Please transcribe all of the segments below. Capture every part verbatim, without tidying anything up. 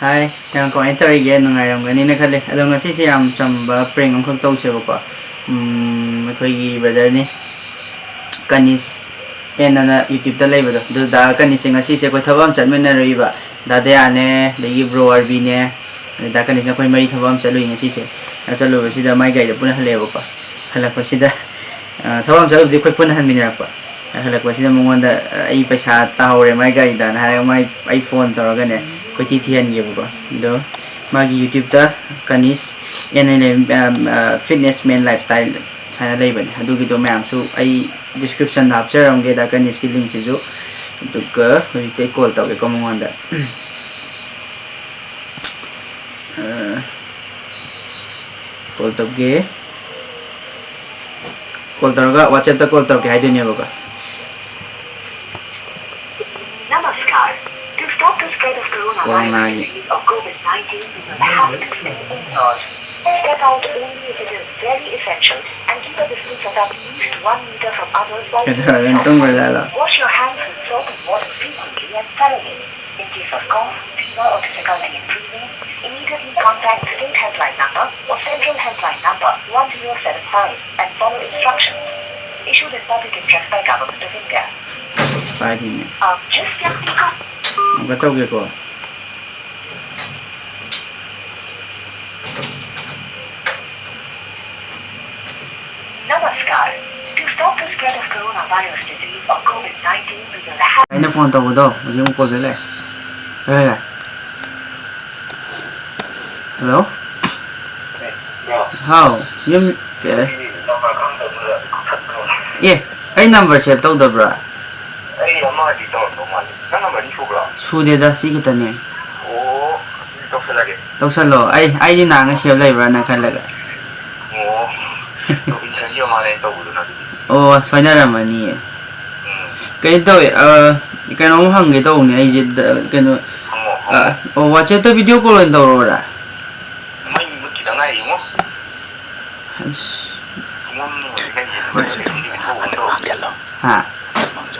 ꯍꯥꯏ, ꯌꯥꯝ ꯀꯃꯥꯏꯅ ꯇꯧꯔꯤꯒꯦ? ꯅꯨꯡꯉꯥꯏꯔꯝꯒꯅꯤꯅ ꯈꯜꯂꯤ꯫ ꯑꯗꯣ ꯉꯁꯤꯁꯦ ꯌꯥꯝ ꯆꯝꯕ prank ꯑꯃꯈꯛ ꯇꯧꯁꯦꯕꯀꯣ꯫ ꯎꯝ, ꯑꯩꯈꯣꯏꯒꯤ brotherꯅꯤ, ꯀꯅꯤꯁ ꯑꯦꯟ ꯑꯅ YouTubeꯇ ꯂꯩꯕꯗꯣ꯫ ꯑꯗꯨ ꯗꯥ ꯀꯅꯤꯁꯁꯦ ꯉꯁꯤꯁꯦ ꯑꯩꯈꯣꯏ ꯊꯕꯛ ꯑꯃ ꯆꯠꯃꯤꯟꯅꯔꯨꯏꯕ꯫ ꯗꯥ ꯗꯌꯥꯅꯦ, ꯑꯗꯒꯤ bro ꯑꯥꯔꯕꯤꯅꯦ, ꯑꯗꯩ ꯗꯥ ꯀꯅꯤꯁꯅ ꯑꯩꯈꯣꯏ ꯃꯔꯤ ꯊꯕꯛ ꯑꯃ ꯆꯠꯂꯨꯏ ꯉꯁꯤꯁꯦ꯫ ꯑ, ꯆꯠꯂꯨꯕꯁꯤꯗ ꯃꯥꯏ ꯒꯥꯔꯤꯗ ꯄꯨꯅ ꯍꯜꯂꯛꯑꯦꯕꯀꯣ꯫ ꯍꯜꯂꯛꯄꯁꯤꯗ, ꯑ, ꯊꯕꯛ ꯑꯃ ꯆꯠꯂꯨꯕꯗꯤ ꯑꯩꯈꯣꯏ ꯄꯨꯟꯅ ꯍꯟꯃꯤꯟꯅꯔꯛꯄ꯫ ꯍꯜꯂꯛꯄꯁꯤꯗ ꯃꯉꯣꯟꯗ, "ꯑ, ꯑꯩ ꯄꯩꯁꯥ ꯇꯥꯍꯧꯔꯦ ꯃꯥꯏ ꯒꯥꯔꯤꯗꯅ" ꯍꯥꯏꯔꯒ ꯃꯥꯏ, ꯑꯩ ꯐꯣꯟ ꯇꯧꯔꯒꯅꯦ ꯀꯣꯏꯊꯤ ꯊꯤꯍꯟꯒꯦꯕꯀꯣ꯫ ꯑꯗꯣ ꯃꯥꯒꯤ YouTubeꯇ ꯀꯅꯤꯁ ꯑꯦꯟ ꯑꯦꯟ ꯑꯦꯝ, ꯑ, ꯑ, Fitness Man Lifestyle ꯍꯥꯏꯅ ꯂꯩꯕꯅꯦ꯫ ꯑꯗꯨꯒꯤꯗꯣ ꯃꯌꯥꯝꯁꯨ ꯑꯩ descriptionꯗ ꯍꯥꯞꯆꯔꯝꯒꯦ ꯗꯥ ꯀꯅꯤꯁꯀꯤ linkꯁꯤꯁꯨ꯫ ꯑꯗꯨꯒ ꯍꯧꯖꯤꯛꯇꯤ ꯑꯩ call ꯇꯧꯒꯦꯀꯣ ꯃꯉꯣꯟꯗ꯫ ꯑ, call ꯇꯧꯒꯦ꯫ Call ꯇꯧꯔꯒ WhatsAppꯇ call ꯇꯧꯔꯛꯀꯦ ꯍꯥꯏꯗꯣꯏꯅꯦꯕꯀꯣ꯫ Namaskar. To stop the spread of coronavirus Coronavirus. Disease or COVID nineteen, you will have to stay indoors. Step out only if it is very essential and keep a distance of at least one meter from others while doing so. ꯀꯩꯗꯧꯔꯒꯦ? ꯇꯨꯝꯈ꯭ꯔꯖꯥꯠꯂꯣ? Wash your hands with soap and water frequently and thoroughly. In case of cough, fever or difficulty in breathing, immediately contact the state helpline number or central helpline number one zero seven five and follow instructions issued in public interest by Government of India. ꯄꯥꯏꯗꯣꯏꯅꯦ꯫ आप जिस व्यक्ति को ꯑꯃꯨꯛꯀ ꯇꯧꯒꯦꯀꯣ꯫ Namaskar. To stop the spread of coronavirus disease or COVID nineteen, we will have ꯑꯩꯅ phone ꯇꯧꯕꯗꯣ ꯍꯧꯖꯤꯛ ꯑꯃꯨꯛ call back ꯂꯥꯛꯑꯦ꯫ ꯀꯩ ꯍꯥꯏꯔꯦ? Hello? ꯍꯥꯎ, ꯌꯨꯝ ꯀꯩ ꯍꯥꯏꯔꯦ? ꯑꯦ, ꯑꯩ number save ꯇꯧꯗꯕ꯭ꯔꯥ? ꯑꯩ ꯑꯃꯗꯤ ꯇꯧꯔꯝꯗꯧ ꯃꯥꯜꯂꯤ꯫ ꯅꯪ number ꯑꯅꯤ ꯁꯨꯕ꯭ꯔꯣ? ꯁꯨꯗꯦꯗ, ꯁꯤ ꯈꯛꯇꯅꯦ꯫ ꯑꯣ, ꯑꯗꯨꯗꯤ ꯇꯧꯁꯜꯂꯒꯦ꯫ ꯇꯧꯁꯜꯂꯣ꯫ ꯑꯩ, ꯑꯩꯗꯤ ꯅꯍꯥꯟꯒꯩ save ꯂꯩꯕ꯭ꯔꯥꯅ ꯈꯜꯂꯒ꯫ ꯑꯣ, ꯔꯣꯕꯤꯟꯁꯟꯒꯤ ꯑꯣꯏ ꯃꯥꯜꯂꯦ ꯑꯩꯅ ꯇꯧꯕꯗꯨꯅ ꯑꯗꯨꯗꯤ꯫ ꯑꯣ, ꯁꯣꯏꯅꯔꯝꯃꯅꯤꯌꯦ꯫ ꯎꯝ꯫ ꯀꯩꯅꯣ ꯇꯧꯋꯦ, ꯑ, ꯀꯩꯅꯣꯝ ꯍꯪꯒꯦ ꯇꯧꯕꯅꯦ ꯑꯩꯁꯦ, ꯗ-, ꯀꯩꯅꯣ, ꯍꯪꯉꯣ, ꯑ, ꯍꯪꯉꯣ꯫ ꯑꯣ, WhatsAppꯇ video call ꯑꯣꯏꯅ ꯇꯧꯔꯛꯑꯣꯔꯥ? ꯃꯩ ꯃꯨꯠꯈꯤꯗ ꯉꯥꯏꯔꯤ, ꯏꯕꯨꯡꯉꯣ꯫ ꯑꯁ꯫ ꯄꯨꯡ ꯑꯃ ꯍꯧꯖꯤꯛ ꯂꯩꯔꯤꯁꯦ, ꯃꯩ ꯃꯨꯠꯈꯤꯗ ꯉꯥꯏꯔꯤ, ꯏꯕꯨꯡꯉꯣ꯫ ꯍꯥ?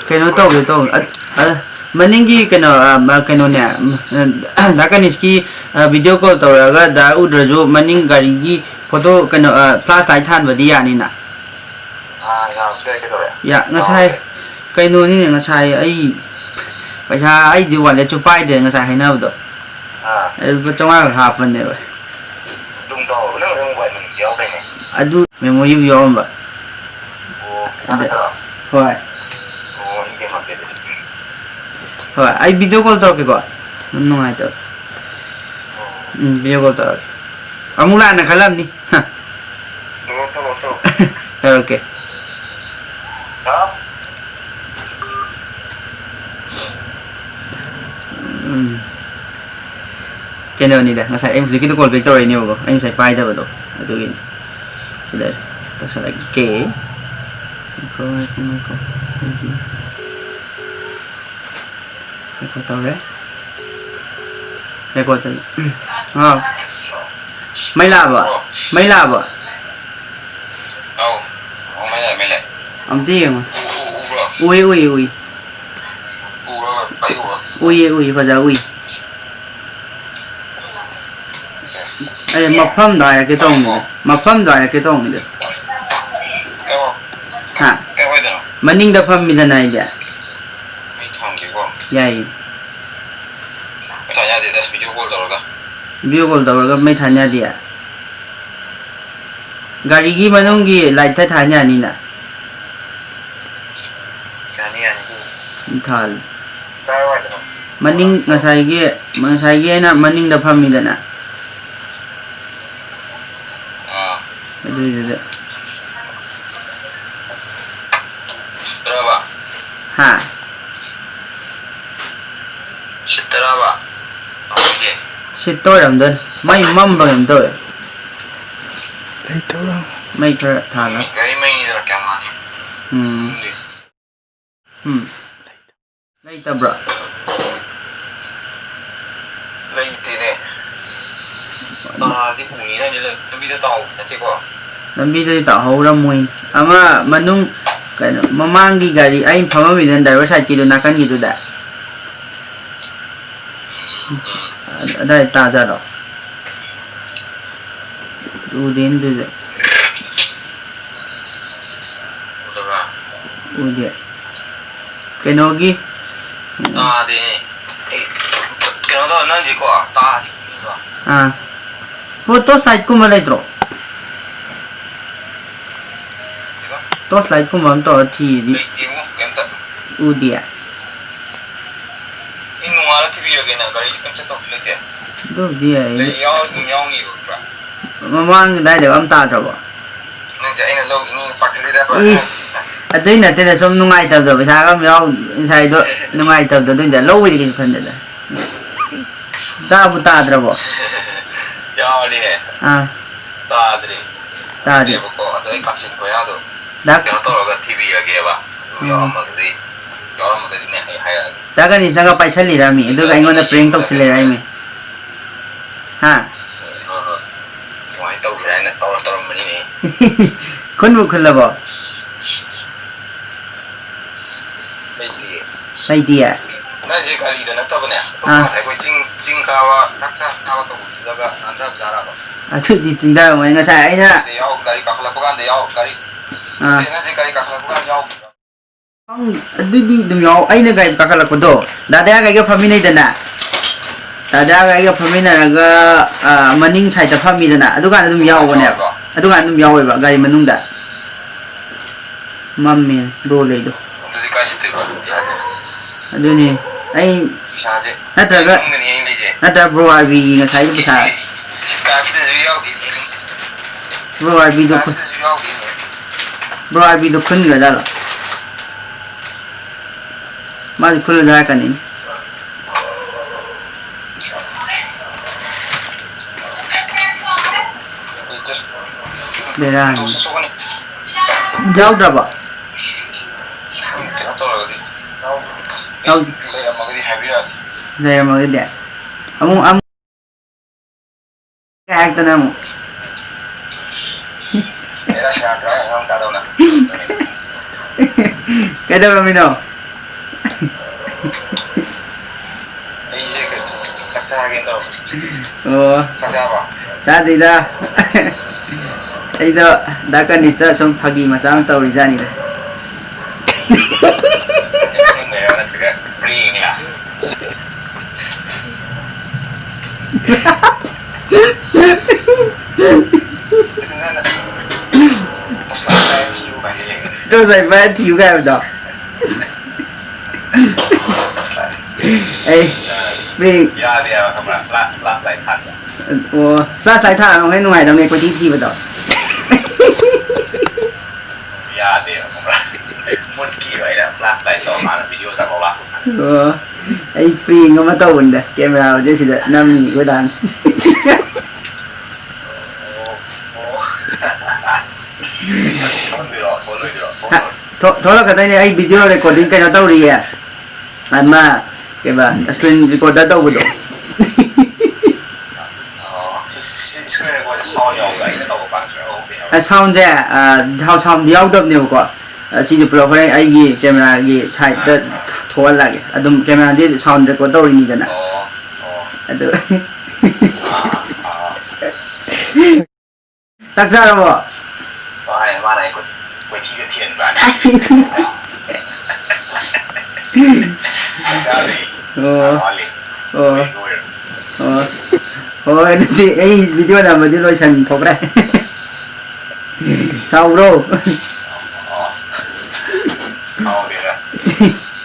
ꯀꯩꯅꯣ ꯇꯧꯒꯦ ꯇꯧꯕ, ꯑ, ꯑ, ꯃꯅꯤꯡꯒꯤ ꯀꯩꯅꯣ, ꯑ, ꯃ-, ꯀꯩꯅꯣꯅꯦ, ꯎꯝ, ꯑ, ꯗꯥ ꯀꯅꯤꯁꯀꯤ, ꯑ, video call ꯇꯧꯔꯛꯑꯒ ꯗꯥ ꯎꯗ꯭ꯔꯁꯨ ꯃꯅꯤꯡ ꯒꯥꯔꯤꯒꯤ photo, ꯀꯩꯅꯣ, ꯑ, flash light ꯊꯥꯟꯕꯗꯤ ꯌꯥꯅꯤꯅ? ꯑꯥ, ꯌꯥꯕꯁꯨ ꯌꯥꯏ, ꯀꯩꯗꯧꯔꯦ? ꯌꯥ-, ꯉꯁꯥꯏ ꯌꯥꯎꯔꯦ꯫ ꯀꯩꯅꯣꯅꯤꯅꯦ, ꯉꯁꯥꯏ ꯑꯩ ꯄꯩꯁꯥ, ꯑꯩꯗꯤ walletꯁꯨ ꯄꯥꯏꯗꯦ ꯉꯁꯥꯏ ꯍꯥꯏꯅꯕꯗꯣ꯫ ꯑꯥ꯫ ꯑꯗꯨ ꯂꯨꯄꯥ ꯆꯥꯝꯃꯉꯥ ꯈꯛ ꯍꯥꯞꯄꯅꯦꯕ꯫ ꯑꯗꯨꯝ ꯇꯧꯔꯣ, ꯅꯪ ꯍꯣꯔꯦꯟ mobile moneyꯁꯨ ꯌꯥꯎꯗꯥꯏꯅꯦ? ꯑꯗꯨ memoryꯕꯨ ꯌꯥꯎꯔꯝꯕ꯫ ꯑꯣ, ꯑꯗ, ꯅꯠꯇ꯭ꯔꯣ? ꯍꯣꯏ꯫ ꯑꯣ, ꯑꯩ game ꯍꯥꯞꯀꯦ ꯑꯗꯨꯗꯤ꯫ ꯍꯣꯏ, ꯑꯩ video call ꯇꯧꯔꯛꯀꯦꯀꯣ꯫ ꯑꯗꯨꯝ ꯅꯨꯡꯉꯥꯏꯇꯕ꯫ ꯑꯣ꯫ ꯎꯝ, video call ꯇꯧꯔꯛꯀꯦ꯫ ꯑꯃꯨꯛ ꯂꯥꯟꯅ ꯈꯜꯂꯝꯅꯤ꯫ ꯍ꯫ ꯇꯧꯔꯣ, ꯇꯧꯔꯣ, ꯇꯧꯔꯣ꯫ ꯇꯧꯔꯛꯀꯦ꯫ ꯍꯥꯎ? ꯎꯝ꯫ ꯀꯩꯅꯣꯅꯤꯗ, ꯉꯁꯥꯏ ꯑꯩ ꯍꯧꯖꯤꯛꯀꯤꯗꯣ call back ꯇꯧꯔꯛꯏꯅꯦꯕꯀꯣ, ꯑꯩ ꯉꯁꯥꯏ ꯄꯥꯏꯗꯕꯗꯣ, ꯑꯗꯨꯒꯤꯅꯤ꯫ ꯁꯤꯗ ꯇꯧꯁꯜꯂꯛꯀꯦ꯫ ꯉꯥꯏꯈꯣ, ꯉꯥꯏꯈꯣ, ꯉꯥꯏꯈꯣ꯫ ꯑꯩꯒꯤ record ꯇꯧꯔꯦ꯫ Record ꯇꯧꯔꯦ꯫ ꯍꯥꯎ꯫ ꯃꯩ ꯂꯥꯛꯑꯕꯣ? ꯃꯩ ꯂꯥꯛꯑꯕꯣ? ꯑꯧ꯫ ꯑꯣ, ꯃꯩ ꯂꯥꯛꯑꯦ, ꯃꯩ ꯂꯥꯛꯑꯦ꯫ ꯑꯝꯇ ꯌꯦꯡꯉꯣ꯫ ꯎ-, ꯎ-, ꯎꯕ꯭ꯔꯣ? ꯎꯏ, ꯎꯏ, ꯎꯏ꯫ ꯎꯔꯕ? ꯃꯩ ꯎꯕ꯭ꯔꯣ? ꯎꯏꯌꯦ, ꯎꯏꯌꯦ, ꯐꯖ ꯎꯏ꯫ ꯑꯦ, ꯃꯐꯝꯗꯣ ꯍꯥꯏꯔꯛꯀꯦ ꯇꯧꯅꯤꯗ꯫ ꯃꯐꯝꯗꯣ ꯍꯥꯏꯔꯛꯀꯦ ꯇꯧꯅꯤꯗ꯫ ꯀꯥꯏꯋꯥꯏ-, ꯍꯥ? ꯀꯥꯏꯋꯥꯏꯗꯅꯣ? ꯃꯅꯤꯡꯗ ꯐꯝꯃꯤꯗꯅ ꯑꯩꯗꯤ꯫ ꯃꯩ ꯊꯥꯟꯒꯦꯀꯣ꯫ ꯌꯥꯏꯌꯦ꯫ ꯃꯩ ꯊꯥꯟ ꯌꯥꯗꯦꯗ, video call ꯇꯧꯔꯒ꯫ Video call ꯇꯧꯔꯒ ꯃꯩ ꯊꯥꯟ ꯌꯥꯗꯦ? ꯒꯥꯔꯤꯒꯤ ꯃꯅꯨꯡꯒꯤ light ꯊꯥ ꯊꯥꯟ ꯌꯥꯅꯤꯅ? ꯌꯥꯅꯤ, ꯌꯥꯅꯤ꯫ ꯊꯥꯜꯂꯨ꯫ ꯀꯥꯏꯋꯥꯏꯗꯅꯣ? ꯃꯅꯤꯡ, ꯉꯁꯥꯏꯒꯤ, ꯉꯁꯥꯏꯒꯤ ꯑꯩꯅ ꯃꯅꯤꯡꯗ ꯐꯝꯃꯤꯗꯅ꯫ ꯑꯥ꯫ ꯑꯗꯨꯏꯗꯨꯗ꯫ ꯁꯤꯠꯇ꯭ꯔꯕ? ꯍꯥ? ꯁꯤꯠꯇ꯭ꯔꯕ? ꯃꯃꯤꯡꯁꯦ? ꯁꯤꯠꯇ ꯑꯣꯏꯔꯝꯗꯣꯏꯅꯤ꯫ ꯃꯩ ꯃꯝꯕ꯭ꯔꯥ ꯀꯩꯅꯣꯝ ꯇꯧꯋꯦ꯫ ꯂꯩꯇꯕ꯭ꯔꯥ? ꯃꯩ ꯈꯔ ꯊꯥꯜꯂꯣ꯫ ꯒꯥꯔꯤ ꯃꯩꯅꯤꯗꯅ ꯀꯌꯥꯝ ꯉꯥꯜꯂꯤ? ꯎꯝ꯫ ꯈꯪꯗꯦ꯫ ꯎꯝ꯫ ꯂꯩꯇꯕ꯭ꯔꯥ? ꯂꯩꯇꯦꯅꯦ꯫ ꯀꯅꯥꯗꯤ ꯎꯅꯤ? ꯅꯪꯗꯤ ꯂꯝꯕꯤꯗ ꯇꯥꯍꯧꯕ ꯅꯠꯇꯦꯀꯣ? ꯂꯝꯕꯤꯗꯗꯤ ꯇꯥꯍꯧꯔꯝꯃꯣꯏ꯫ ꯑꯃ ꯃꯅꯨꯡ, ꯀꯩꯅꯣ, ꯃꯃꯥꯡꯒꯤ ꯒꯥꯔꯤ ꯑꯩꯅ ꯐꯝꯃꯝꯃꯤꯗꯅ driver sideꯀꯤꯗꯣ ꯅꯥꯀꯟꯒꯤꯗꯨꯗ꯫ ꯎꯝ꯫ ꯑꯗꯥꯏ ꯇꯥꯖꯥꯠꯂꯣ? ꯎꯗꯦꯅꯦ ꯑꯗꯨꯗꯤ꯫ ꯎꯗꯕ꯭ꯔꯥ? ꯎꯗꯦ꯫ ꯀꯩꯅꯣꯒꯤ ꯇꯥꯗꯦꯅꯦ꯫ ꯑꯦ, ꯀꯩꯅꯣ ꯇꯧ, ꯅꯪꯁꯦꯀꯣ, ꯇꯥꯗꯦ꯫ ꯑꯥ꯫ ꯄꯣꯠ ꯇꯣꯔꯆ ꯂꯥꯏꯠꯀꯨꯝꯕ ꯂꯩꯇ꯭ꯔꯣ? ꯀꯩꯕ? ꯇꯣꯔꯆ ꯂꯥꯏꯠꯀꯨꯝꯕ ꯑꯃ ꯇꯧꯔ ꯊꯤꯔꯗꯤ꯫ ꯂꯩꯇꯦꯉꯣ, ꯀꯩꯝꯇ꯫ ꯎꯗꯤꯌꯦ? ꯑꯩ ꯅꯣꯡꯉꯥꯜꯂ ꯊꯤꯕꯤꯔꯒꯦꯅ, ꯒꯥꯔꯤꯁꯨ ꯀꯩꯝ ꯆꯠꯇꯧꯁꯨ ꯂꯩꯇꯦ꯫ ꯑꯗꯨꯕꯨꯗꯤ ꯌꯥꯏ꯫ ꯂꯩ ꯌꯥꯎ-, ꯑꯗꯨꯝ ꯌꯥꯎꯅꯤꯕ, ꯈꯪꯕ꯭ꯔꯥ? ꯃꯃꯥꯡ ꯑꯗꯥꯏꯗꯒ ꯑꯝ ꯇꯥꯗ꯭ꯔꯕꯣ? ꯅꯪꯁꯦ ꯑꯩꯅ ꯂꯧꯈꯤꯅꯤ ꯄꯥꯈꯠꯂꯤꯗ꯫ ꯏꯁ, ꯑꯗꯨꯏ ꯅꯠꯇꯦꯗ, ꯁꯨꯝ ꯅꯨꯡꯉꯥꯏꯇꯕꯗꯣ, ꯄꯩꯁꯥꯒ ꯑꯝ ꯌꯥꯎ-, ꯉꯁꯥꯏꯗꯣ ꯅꯨꯡꯉꯥꯏꯇꯕꯗꯣ, ꯑꯗꯨꯏꯅꯦ ꯂꯧꯕꯩꯗꯤ ꯀꯩꯁꯨ ꯈꯟꯗꯦꯗ꯫ ꯇꯥꯕꯨ ꯇꯥꯗ꯭ꯔꯕꯣ? ꯌꯥꯎꯔꯤꯅꯦ꯫ ꯑꯥ꯫ ꯇꯥꯗ꯭ꯔꯤ꯫ ꯇꯥꯗꯦ꯫ ꯅꯠꯇꯦꯕꯀꯣ, ꯑꯗꯣ ꯑꯩ ꯀꯥꯆꯤꯟ ꯀꯣꯌꯥꯗꯣ ꯗꯥ-, ꯀꯩꯅꯣ ꯇꯧꯔꯒ ꯊꯤꯕꯤꯔꯒꯦꯕ꯫ ꯑꯗꯨ ꯎꯝ꯫ ꯌꯥꯎꯔꯝꯃꯒꯗꯤ, ꯌꯥꯎꯔꯝꯃꯒꯗꯤꯅꯦ ꯑꯩ ꯍꯥꯏꯔꯛꯑꯒꯦ꯫ ꯗꯥ ꯒꯅꯦꯁꯅꯒ ꯄꯥꯏꯁꯜꯂꯤꯔꯥꯃꯤ? ꯑꯗꯨꯒ ꯑꯩꯉꯣꯟꯗ prank ꯇꯧꯁꯤꯜꯂꯦ ꯍꯥꯏꯃꯤ꯫ ꯍꯥ? ꯍꯣꯏ, ꯍꯣꯏ, ꯍꯣꯏ꯫ ꯑꯗꯨꯃꯥꯏꯅ ꯇꯧꯁꯤꯔꯥ ꯍꯥꯏꯅ ꯇꯧꯔ ꯇꯧꯔꯝꯕꯅꯤꯅꯦ꯫ ꯈꯨꯟꯕꯨ ꯈꯨꯜꯂꯕꯣ? ꯂꯩꯇꯤꯌꯦ꯫ ꯂꯩꯇꯤꯌꯦ? ꯅꯪꯁꯦ ꯒꯥꯔꯤꯗ ꯅꯠꯇꯕꯅꯦ, ꯑꯇꯣꯞꯄ ꯑꯥ꯫ ꯉꯁꯥꯏ ꯑꯩꯈꯣꯏ ꯆꯤꯡ, ꯆꯤꯡ ꯀꯥꯕ, ꯆꯥꯛ ꯆꯥ ꯀꯥꯕ ꯇꯧꯕꯗꯨꯗꯒ ꯅꯥꯟꯊꯕ ꯖꯥꯠꯂꯕ? ꯑꯗꯨꯗꯤ ꯆꯤꯡꯊꯔꯝꯃꯣꯏ꯫ ꯉꯁꯥꯏ ꯑꯩꯅ ꯒꯥꯔꯤꯗ ꯌꯥꯎ-, ꯒꯥꯔꯤ ꯀꯥꯈꯠꯂꯛꯄ ꯀꯥꯟꯗ ꯌꯥꯎ-, ꯒꯥꯔꯤ ꯑꯥ꯫ ꯅꯠꯇꯦ, ꯅꯠꯇꯦ, ꯒꯥꯔꯤ ꯀꯥꯈꯠꯂꯛꯄ ꯀꯥꯟꯗ ꯌꯥꯎꯈꯤꯕ꯭ꯔꯣ? ꯈꯪ-, ꯑꯗꯨꯗꯤ ꯑꯗꯨꯝ ꯌꯥꯎ-, ꯑꯩꯅ ꯒꯥꯔꯤ ꯀꯥꯈꯠꯂꯛꯄꯗꯣ, ꯗꯥꯗꯥꯒ ꯑꯩꯒ ꯐꯝꯃꯤꯟꯅꯩꯗꯅ, ꯗꯥꯗꯥꯒ ꯑꯩꯒ ꯐꯝꯃꯤꯟꯅꯔꯒ, ꯑꯥ, ꯃꯅꯤꯡ side ꯇ ꯐꯝꯃꯤꯗꯅ, ꯑꯗꯨꯀꯥꯟꯗ ꯑꯗꯨꯝ ꯑꯗꯨꯀꯥꯟꯗ ꯌꯥꯎꯕꯅꯦꯕ꯫ ꯌꯥꯎꯔꯕꯣ? ꯑꯗꯨꯀꯥꯟꯗ ꯑꯗꯨꯝ ꯌꯥꯎꯋꯦꯕ, ꯒꯥꯔꯤ ꯃꯅꯨꯡꯗ꯫ ꯃꯝꯃꯦ bro ꯂꯩꯗꯣ꯫ ꯑꯗꯨꯗꯤ ꯀꯥꯏ ꯆꯠꯇꯣꯏꯕ ꯄꯩꯁꯥꯁꯦ? ꯑꯗꯨꯅꯦ꯫ ꯑꯩ ꯄꯩꯁꯥꯁꯦ ꯅꯠꯇ꯭ꯔꯒ, ꯀꯩꯅꯣꯝꯗꯅꯤ ꯑꯩꯅ ꯂꯩꯁꯦ꯫ ꯅꯠꯇ꯭ꯔꯒ bro ꯑꯥꯔ ꯕꯤꯒꯤ ꯉꯁꯥꯏꯒꯤ ꯁꯤ, ꯄꯩꯁꯥ꯫ ꯁꯤ, ꯁꯤ ꯀꯥꯔꯠꯁꯤꯗꯁꯨ ꯌꯥꯎꯗꯦꯅꯦ꯫ Bro ꯑꯥꯔ ꯕꯤꯗꯣ ꯈꯨ-, ꯀꯥꯔꯠꯁꯤꯗꯁꯨ ꯌꯥꯎꯗꯦꯅꯦ꯫ Bro R ꯕꯤꯗꯣ ꯈꯨꯟꯈ꯭ꯔꯖꯥꯠꯂꯣ? ꯃꯥꯗꯤ ꯈꯨꯜꯂꯁꯨ ꯍꯥꯏꯔꯛꯀꯅꯤ꯫ ꯕꯦꯔꯥꯅꯤ꯫ ꯌꯥꯎꯗ꯭ꯔꯕꯣ? ꯀꯩꯅꯣ ꯇꯧꯔꯒꯗꯤ, ꯌꯥꯎ-, ꯌꯥꯎ-, ꯂꯩꯔꯝꯃꯒꯗꯤ ꯍꯥꯏꯕꯤꯔꯛꯑꯒꯦ꯫ ꯂꯩꯔꯝꯃꯒꯗꯤ? ꯑꯃꯨꯛ, ꯑꯃꯨꯛ ꯍꯥꯏꯔꯛꯇꯅ ꯑꯃꯨꯛ꯫ ꯍꯦꯔꯥ, ꯁꯦꯔꯥꯟ ꯇꯨꯔꯥꯟ ꯑꯉꯥꯡ ꯃꯆꯥꯗꯧꯅ꯫ ꯀꯩꯗꯧꯔꯝꯃꯤꯅꯣ? ꯑꯩꯁꯦ ꯀꯩꯅꯣ, ꯆꯥꯒꯦ ꯇꯧꯕ꯫ ꯑꯣ, ꯆꯥꯛ ꯆꯥꯔꯕꯣ? ꯆꯥꯗ꯭ꯔꯤꯗ꯫ ꯑꯩꯗꯣ ꯗꯥ ꯀꯅꯤꯁꯇ ꯁꯨꯝ ꯐꯥꯒꯤ ꯃꯆꯥ ꯑꯃ ꯇꯧꯔꯤꯖꯥꯠꯅꯤꯗ꯫ ꯑꯁꯦꯡꯕꯩꯔꯣ ꯅꯠꯇ꯭ꯔꯒ ꯄ꯭ꯔꯦꯡꯂꯥ? ꯅꯪꯅ ꯇꯣꯁꯂꯥꯏꯠ ꯄꯥꯏꯔ ꯊꯤꯌꯨ ꯀꯥꯏꯅ ꯌꯦꯡꯉꯦ꯫ ꯇꯣꯁꯂꯥꯏꯠ ꯄꯥꯏꯔ ꯊꯤꯌꯨ ꯀꯥꯏ ꯍꯥꯏꯕꯗꯣ꯫ ꯑꯩ ꯄ꯭ꯔꯦꯡ ꯌꯥꯗꯦ ꯍꯥꯏꯕ, ꯈꯪꯕ꯭ꯔꯥ? ꯐ꯭ꯂꯥꯁ, ꯐ꯭ꯂꯥꯁ ꯂꯥꯏꯠ ꯊꯥꯟꯕ꯫ ꯑꯣ, ꯐ꯭ꯂꯥꯁ ꯂꯥꯏꯠ ꯊꯥꯟꯕꯅ ꯍꯦꯟꯅ ꯅꯨꯡꯉꯥꯏꯗꯧꯅꯦ, ꯀꯣꯏꯊꯤ ꯊꯤꯕꯗꯣ꯫ ꯌꯥꯗꯦꯕ, ꯈꯪꯕ꯭ꯔꯥ? ꯃꯨꯠꯈꯤ ꯑꯩꯅ ꯐ꯭ꯂꯥꯁ ꯂꯥꯏꯠ ꯇꯧꯔꯀꯥꯟꯗ ꯚꯤꯗꯤꯑꯣ ꯆꯪꯉꯧ ꯂꯥꯛꯄ꯫ ꯑꯣ, ꯑꯩ ꯄ꯭ꯔꯦꯡ ꯑꯃ ꯇꯧꯕꯅꯤꯗ, ꯀꯦꯃꯦꯔꯥꯕꯨꯗꯤ ꯁꯤꯗ ꯅꯝꯃꯤ ꯑꯩꯈꯣꯏ ꯗꯥꯅ꯫ ꯑꯣ, ꯑꯣ꯫ ꯊꯣꯛꯍꯟꯗꯣꯏꯔꯣ? ꯊꯣꯛꯍꯜꯂꯣꯏꯗꯣꯏꯔꯣ? ꯊꯣꯛꯍꯜꯂꯣꯏ꯫ ꯊꯣ-, ꯊꯣꯛꯂꯛꯀꯗꯣꯏꯅꯦ, ꯑꯩ ꯚꯤꯗꯤꯑꯣ ꯔꯦꯀꯣꯔꯗꯤꯡ ꯀꯩꯅꯣ ꯇꯧꯔꯤꯌꯦ꯫ ꯑꯃ, ꯀꯩꯕ, ꯁ꯭ꯀ꯭ꯔꯤꯟ ꯔꯦꯀꯣꯔꯗꯔ ꯇꯧꯕꯗꯣ꯫ ꯑꯣ, ꯁꯤ, ꯁꯤ, ꯁꯤ ꯁ꯭ꯀ꯭ꯔꯤꯟ ꯔꯦꯀꯣꯔꯗꯔ ꯁꯥꯎꯟ ꯌꯥꯎꯕ꯭ꯔꯥ? ꯑꯩꯅ ꯇꯧꯕ ꯀꯥꯟꯗ ꯁꯥꯎꯟ ꯌꯥꯎꯗꯦ ꯍꯥꯏꯕ꯫ ꯑ, ꯁꯥꯎꯟꯁꯦ, ꯑ, ꯁꯥꯎ-, ꯁꯥꯎꯟꯗꯤ ꯌꯥꯎꯗꯕꯅꯦꯕꯀꯣ꯫ ꯑ, ꯁꯤꯁꯦ ꯄꯨꯂꯞ ꯍꯣꯔꯦꯟ ꯑꯩꯒꯤ ꯀꯦꯃꯦꯔꯥꯒꯤ ꯁꯥꯏꯠꯇ ꯑꯥ, ꯑꯥ꯫ ꯊꯣꯛꯍꯜꯂꯛꯑꯒꯦ꯫ ꯑꯗꯨꯝ ꯀꯦꯃꯦꯔꯥꯗꯤ ꯁꯥꯎꯟ ꯔꯦꯀꯣꯔꯗ ꯇꯧꯔꯤꯅꯤꯗꯅ꯫ ꯑꯣ, ꯑꯣ꯫ ꯑꯗꯨ ꯑꯥ, ꯑꯥ꯫ ꯆꯥꯛ ꯆꯥꯔꯕꯣ? ꯃꯥꯅꯦ, ꯃꯥꯅ ꯑꯩ ꯀꯣꯏ-, ꯀꯣꯏꯊꯤꯒ ꯊꯤꯍꯟꯕ꯫ ꯆꯥꯛ ꯆꯥꯗ꯭ꯔꯤ꯫ ꯑꯣ꯫ ꯋꯥꯠꯂꯤ꯫ ꯑꯣ꯫ ꯂꯣꯏ-, ꯂꯣꯏꯔꯦ꯫ ꯑꯣ꯫ ꯍꯣꯏ, ꯑꯗꯨꯗꯤ ꯑꯩ ꯚꯤꯗꯤꯑꯣ ꯅꯝꯕꯗꯤ ꯂꯣꯏꯁꯟ ꯊꯣꯛꯈ꯭ꯔꯦ꯫ ꯁꯥꯎꯕ꯭ꯔꯣ? ꯑꯣ꯫ ꯁꯥꯎꯗꯦꯗ꯫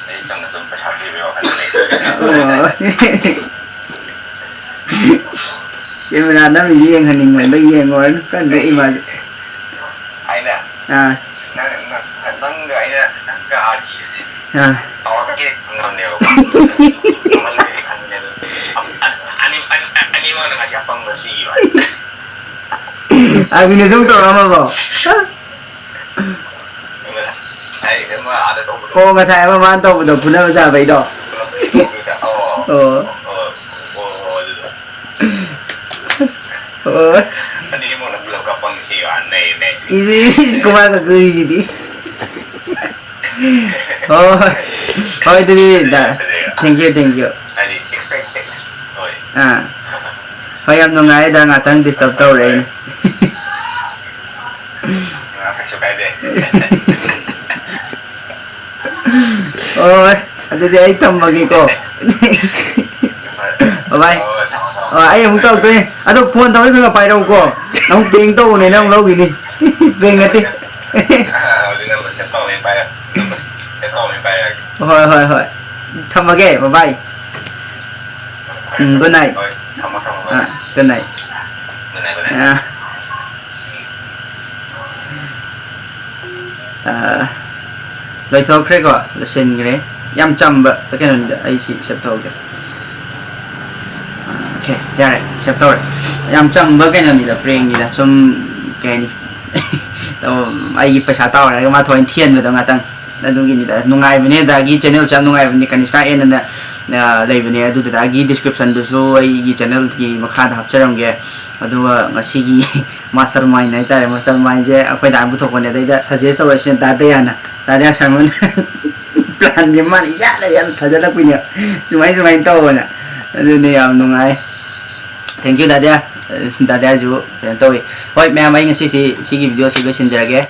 ꯑꯩ ꯆꯝꯅ ꯁꯨꯝ ꯄꯩꯁꯥ ꯊꯤꯕꯒꯤ ꯋꯥꯈꯜꯗ ꯂꯩ꯫ ꯑꯣ꯫ ꯀꯦꯃꯦꯔꯥ ꯅꯝꯃꯤꯁꯤ ꯌꯦꯡꯍꯟꯅꯤꯡꯃꯟꯕꯩ ꯌꯦꯡꯉꯨꯔꯅꯨ꯫ ꯀꯟꯅ ꯏꯃꯥꯁꯦ꯫ ꯑꯩꯅ ꯑꯥ꯫ ꯅꯪ, ꯅꯪ, ꯅꯪꯒ ꯑꯩꯅ, ꯅꯪꯒ ꯑꯥꯔꯒꯤꯁꯦ ꯑꯥ꯫ ꯇꯧꯔꯛꯀꯦ ꯈꯪꯉꯕꯅꯦꯕꯀꯣ꯫ ꯈꯪꯃꯟꯕꯒꯤ ꯈꯪꯕꯅꯦ ꯑꯗꯨ꯫ ꯑꯅꯤ-, ꯑꯅꯤ-, ꯑꯅꯤꯃꯛꯅ ꯉꯁꯤ ꯑꯄꯪꯕ ꯁꯤꯈꯤꯕ꯫ ꯑꯥꯔꯒꯤꯅꯁꯨ ꯑꯃꯨꯛ ꯇꯧꯔꯛꯑꯝꯃꯕꯣ? ꯉꯁꯥꯏ ꯑꯃ ꯑꯥꯗ ꯇꯧꯕꯗꯣ꯫ ꯑꯣ, ꯉꯁꯥꯏ ꯑꯃ ꯃꯥꯅ ꯇꯧꯕꯗꯣ, ꯐꯨꯅꯕ ꯆꯥꯕꯩꯗꯣ? ꯄꯨꯂꯞ ꯇꯧꯕꯗ, ꯑꯣ꯫ ꯑꯣ꯫ ꯑꯣ, ꯑꯣ, ꯑꯣ, ꯑꯗꯨꯗꯣ꯫ ꯑꯣ꯫ ꯑꯅꯤꯃꯛꯅ ꯄꯨꯂꯞ ꯀꯞꯄꯝꯃꯤ ꯁꯤ ꯋꯥꯅꯤ, ꯅꯩ, ꯅꯩ꯫ ꯏꯁ, ꯏꯁ, ꯈꯨꯕꯥꯛꯀ ꯈꯨꯔꯤꯁꯤꯗꯤ꯫ ꯑꯣ, ꯍꯣꯏ, ꯑꯗꯨꯗꯤ ꯗꯥ, ꯐꯖꯩ, ꯐꯖꯩ꯫ Thank you, thank you꯫ ꯍꯥꯏꯗꯤ, expect-, ex-, ꯑꯣ, ꯑꯥ, ꯍꯣꯏ, ꯌꯥꯝ ꯅꯨꯡꯉꯥꯏꯌꯦꯗ, ꯉꯥꯛꯇꯪ disturb ꯇꯧꯔꯦ ꯑꯩꯅ꯫ ꯑ, ꯀꯩꯁꯨ ꯀꯥꯏꯗꯦ꯫ ꯍꯣꯏ, ꯑꯗꯨꯗꯤ ꯑꯩ ꯊꯝꯃꯒꯦꯀꯣ꯫ ꯍꯣꯏ꯫ Bye bye꯫ ꯍꯣꯏ, ꯊꯝꯃꯣ, ꯊꯝꯃꯣ꯫ ꯑꯣ, ꯑꯩ ꯑꯃꯨꯛ ꯇꯧꯔꯛꯇꯣꯏꯅꯦ꯫ ꯑꯗꯣ phone ꯇꯧꯔꯤ ꯈꯔ ꯄꯥꯏꯔꯛꯎꯀꯣ꯫ ꯅꯪ prank ꯇꯧꯕꯅꯦ, ꯅꯪ ꯂꯧꯈꯤꯅꯤ꯫ Prank ꯅꯠꯇꯦ꯫ ꯑ, ꯍꯧꯖꯤꯛ number save ꯇꯧꯔꯦ, ꯄꯥꯏꯔꯛ-, number save ꯇꯧꯔꯦ, ꯄꯥꯏꯔꯛꯑꯒꯦ꯫ ꯍꯣꯏ, ꯍꯣꯏ, ꯍꯣꯏ꯫ ꯊꯝꯃꯒꯦ꯫ Bye bye꯫ ꯎꯝ, good night꯫ ꯍꯣꯏ, ꯊꯝꯃꯣ, ꯊꯝꯃꯣ, ꯑꯥ, ꯚꯥꯏ꯫ good night꯫ Good night, good night꯫ ꯑꯥ꯫ ꯑꯥ, ꯂꯣꯏꯊꯣꯛꯈ꯭ꯔꯦꯀꯣ, ꯂꯣꯏꯁꯤꯟꯈ꯭ꯔꯦ꯫ ꯌꯥꯝ ꯆꯝꯕ ꯀꯩꯅꯣꯅꯤꯗ, ꯑꯩ ꯁꯤ save ꯇꯧꯒꯦ꯫ ꯑꯥ, okay, ꯌꯥꯔꯦ, save ꯇꯧꯔꯦ꯫ ꯌꯥꯝ ꯆꯝꯕ ꯀꯩꯅꯣꯅꯤꯗ, prankꯅꯤꯗ, ꯁꯨꯝ, ꯀꯩ ꯍꯥꯏꯅꯤ, ꯑꯩꯒꯤ ꯄꯩꯁꯥ ꯇꯥꯎꯔꯦ ꯍꯥꯏꯔꯒ ꯃꯥ ꯊꯑꯣꯏꯅ ꯊꯤꯍꯟꯕꯗꯣ ꯉꯥꯛꯇꯪ, ꯑꯗꯨꯒꯤꯅꯤꯗ꯫ ꯅꯨꯡꯉꯥꯏꯕꯅꯦ, ꯑꯗꯒꯤ channelꯁꯨ ꯌꯥꯝ ꯅꯨꯡꯉꯥꯏꯕꯅꯤ, Kanishka N ꯑꯅ, ꯑꯥ, ꯂꯩꯕꯅꯦ꯫ ꯑꯗꯨꯗꯨꯗꯒꯤ descriptionꯗꯨꯁꯨ ꯑꯩꯒꯤ channelꯒꯤ ꯃꯈꯥꯗ ꯍꯥꯞꯆꯔꯝꯒꯦ꯫ ꯑꯗꯨꯒ ꯉꯁꯤꯒꯤ mastermind ꯍꯥꯏꯇꯥꯔꯦ, mastermindꯁꯦ ꯑꯩꯈꯣꯏ ꯗꯥꯅ ꯄꯨꯊꯣꯛꯄꯅꯦ꯫ ꯑꯗꯩꯗ suggest ꯇꯧꯔꯁꯤꯅ ꯗꯥ ꯗꯌꯥꯅ, ꯗꯥ ꯗꯌꯥ ꯁꯔꯃꯟ planꯁꯦ ꯃꯥꯅ ꯏꯌꯥꯗ ꯌꯥꯗ ꯊꯥꯖꯤꯜꯂꯛꯄꯅꯦ, ꯁꯨꯃꯥꯏ ꯁꯨꯃꯥꯏꯅ ꯇꯧꯕꯅ꯫ ꯑꯗꯨꯅꯦ, ꯌꯥꯝ ꯅꯨꯡꯉꯥꯏ꯫ Thank you, ꯗꯥ ꯗꯌꯥ꯫ ꯗꯥ ꯗꯌꯥꯁꯨ ꯀꯩꯅꯣ ꯇꯧꯋꯤ꯫ ꯍꯣꯏ, ꯃꯌꯥꯝ, ꯑꯩ ꯉꯁꯤꯁꯤ ꯁꯤꯒꯤ videoꯁꯤ ꯂꯣꯏꯁꯤꯟꯖꯔꯒꯦ꯫